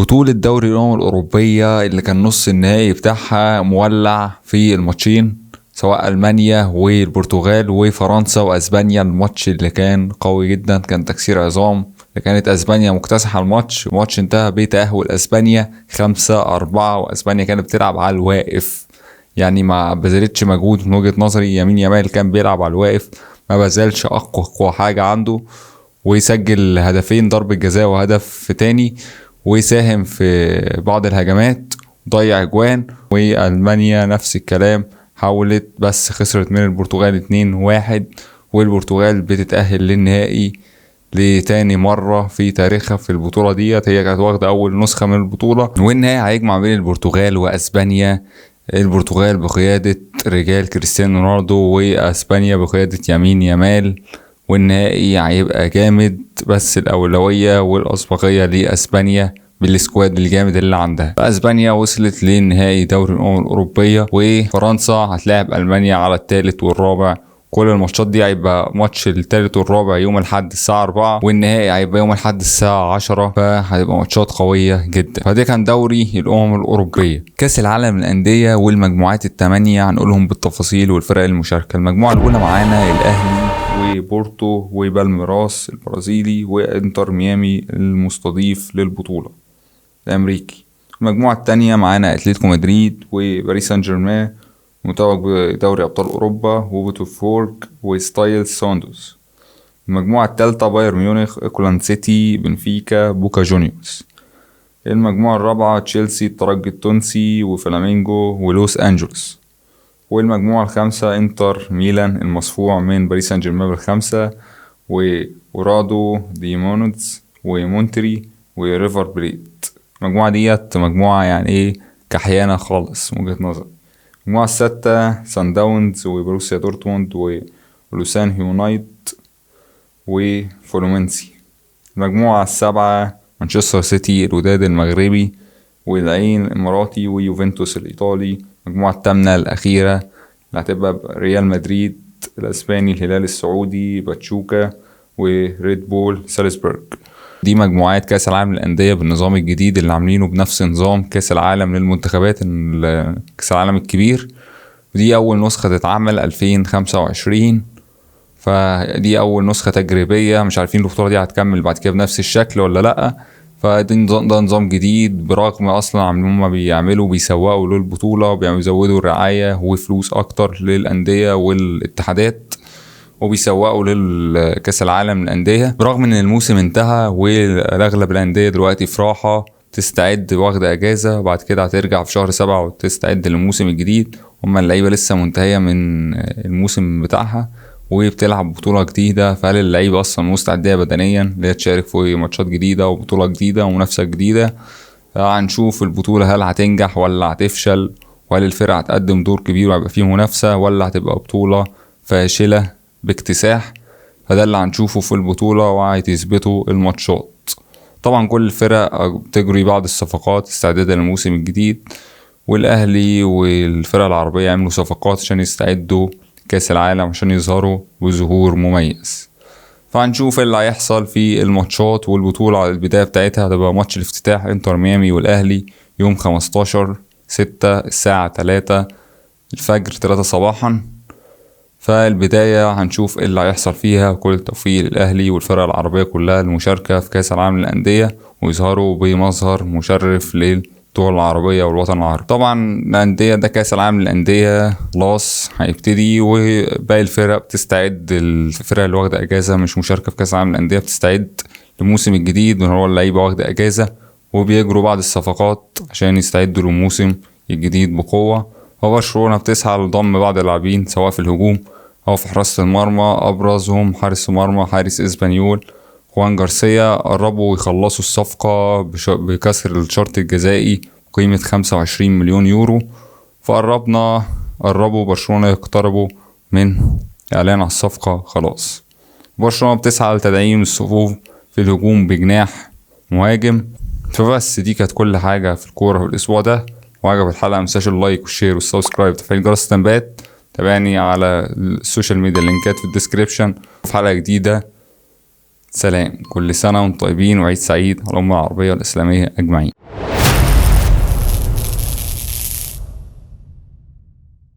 بطولة دوري الأمم الأوروبية اللي كان نص النهائي بتاعها مولع في الماتشين، سواء ألمانيا والبرتغال وفرنسا وأسبانيا. الماتش اللي كان قوي جدا كان تكسير عظام، اللي كانت أسبانيا مكتسحة الماتش. الماتش انتهى بتأهل أسبانيا 5-4، وأسبانيا كانت بتلعب على الواقف، يعني ما بذلتش مجهود من وجهة نظري. يمين يامال كان بيلعب على الواقف، ما بذلش أقوى حاجة عنده، ويسجل هدفين ضربة جزاء وهدف تاني، ويساهم في بعض الهجمات، ضيع اجوان. والمانيا نفس الكلام، حاولت بس خسرت من البرتغال 2-1، والبرتغال بتتأهل للنهائي لتاني مرة في تاريخها في البطولة ديت. هي كانت واخدة أول نسخة من البطولة. والنهائي هيجمع بين البرتغال وأسبانيا، البرتغال بقيادة رجال كريستيانو رونالدو وأسبانيا بقيادة يمين يامال. والنهائي هيبقى جامد، بس الأولوية والأسبقية لأسبانيا بال squad الجامد اللي عندها. فأسبانيا وصلت لنهائي دوري الأمم الأوروبية، وفرنسا هتلاعب ألمانيا على الثالث والرابع. كل الماتشات دي هيبقى ماتش الثالث والرابع يوم الأحد الساعة 4، والنهائي هيبقى يوم الأحد الساعة 10، فهتبقى ماتشات قوية جدا. فده كان دوري الأمم الأوروبية. كأس العالم للأندية والمجموعات الثمانية هنقولهم بالتفاصيل والفرق المشاركة. المجموعة الأولى معانا الأهلي وبورتو وبالميراس البرازيلي وإنتر ميامي المستضيف للبطولة الأمريكي. المجموعة الثانية معانا أتلتيكو مدريد وباريس سان جيرمان متوج بدوري أبطال أوروبا وبوتافوج وستايل ساندوس. المجموعة الثالثة بايرن ميونخ، أوكلاند سيتي، بنفيكا، بوكا جونيورز. المجموعة الرابعة تشيلسي، الترجي التونسي وفلامينجو ولوس أنجلوس. والمجموعة الخامسة انتر ميلان المصفوع من باريس سان جيرمان بالخمسة، وأورادو ديمونز ومونتري وريفر بليت. المجموعة ديت مجموعة يعني ايه كحيانة خالص من وجهة نظري. المجموعة الستة سان داونز وبروسيا دورتموند ولوسان هيونايت وفلومنسي. المجموعة السابعة مانشستر سيتي، الوداد المغربي والعين الإماراتي ويوفنتوس الإيطالي. المجموعة الثامنة الأخيرة اللي هتبقى ريال مدريد الأسباني، الهلال السعودي، باتشوكا وريد بول سالزبورج. دي مجموعات كأس العالم للأندية بالنظام الجديد اللي عاملينه بنفس نظام كأس العالم للمنتخبات، كأس العالم الكبير. ودي أول نسخة تتعمل 2025، فدي أول نسخة تجريبية، مش عارفين البطولة دي هتكمل بعد كده بنفس الشكل ولا لأ. فده نظام جديد، برغم أصلا هما بيعملوا بيسوقوا للبطولة وبيزودوا الرعاية وفلوس أكتر للأندية والاتحادات، وبيسوقوا للكاس العالم للأندية، برغم ان الموسم انتهى واغلب الأندية دلوقتي في راحة تستعد واخدة اجازة، وبعد كده هترجع في شهر 7 وتستعد للموسم الجديد. هما اللعيبة لسه منتهية من الموسم بتاعها وبتلعب بطولة جديدة، فهل اللعيبة اصلا مستعدة بدنيا اللي هي تشارك في ماتشات جديدة وبطولة جديدة ومنافسة جديدة؟ هنشوف البطولة هل هتنجح ولا هتفشل، وهل الفرقة هتقدم دور كبير وهيبقى فيه منافسة، ولا هتبقى بطولة فاشلة باكتساح. فده اللي هنشوفه في البطولة وهتثبته الماتشات. طبعا كل الفرق بتجري بعض الصفقات استعدادا للموسم الجديد، والأهلي والفرق العربية عملوا صفقات عشان يستعدوا كأس العالم، عشان يظهروا بظهور مميز. فهنشوف اللي هيحصل في الماتشات والبطولة. على البداية بتاعتها هتبقى ماتش الافتتاح انتر ميامي والأهلي يوم 15/6 الساعة 3 الفجر، 3 صباحا. فالبداية هنشوف ايه اللي هيحصل فيها. كل التوفيق للأهلي والفرق العربية كلها المشاركة في كأس العالم للأندية، ويظهروا بمظهر مشرف للدول العربية والوطن العربي. طبعا الأندية ده كأس العالم للأندية خلاص هيبتدي، وباقي الفرق بتستعد. الفرق اللي واخدة أجازة مش مشاركة في كأس العالم للأندية بتستعد للموسم الجديد، وان هو اللعيبة واخدة أجازة وبيجروا بعض الصفقات عشان يستعدوا للموسم الجديد بقوة. فبرشلونة بتسعى لضم بعض اللاعبين سواء في الهجوم أو في حراسة المرمى، أبرزهم حارس مرمى حارس إسبانيول خوان جارسيا. قربوا يخلصوا الصفقة بكسر الشرط الجزائي قيمة 25 مليون يورو، فقربوا برشلونة يقتربوا من إعلان على الصفقة خلاص. برشلونة بتسعى لتدعيم الصفوف في الهجوم بجناح مهاجم. فبس دي كانت كل حاجة في الكورة في الأسبوع ده. وعجب الحلقة متنساش ال like وال share وال subscribe وتفعيل جرس التنبيهات. تابعني على ال social media، اللينكات في ال description. في حلقة جديدة، سلام. سلام، كل سنة وانتم طيبين وعيد سعيد على الأمة العربية والإسلامية أجمعين.